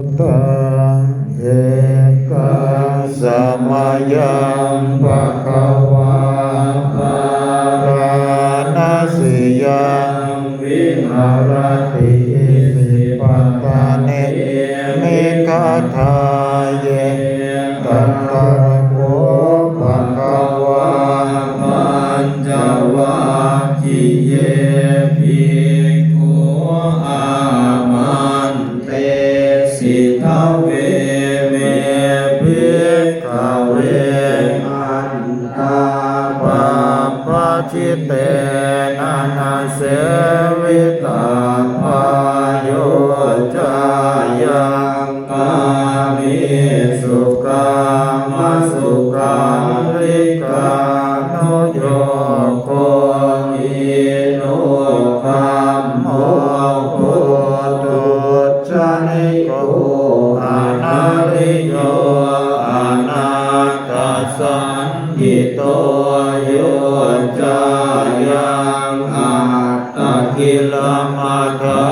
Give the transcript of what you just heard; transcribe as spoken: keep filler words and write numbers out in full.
Taṃ ekaṃ samayaṃ bhagavā bārāṇasiyaṃ viharati isipatane migadāye. Tatra kho bhagavā pañcavaggiye bhikkhū āmantesi: Dveme, bhikkhave, antā pabbajitena na sevitabbā. Yo cāyaṃ kāmesu kāmasukhallikānuyogo hīno gammo pothujjaniko anariyo anatthasañhito. Yo cāyaṃ attakilamathā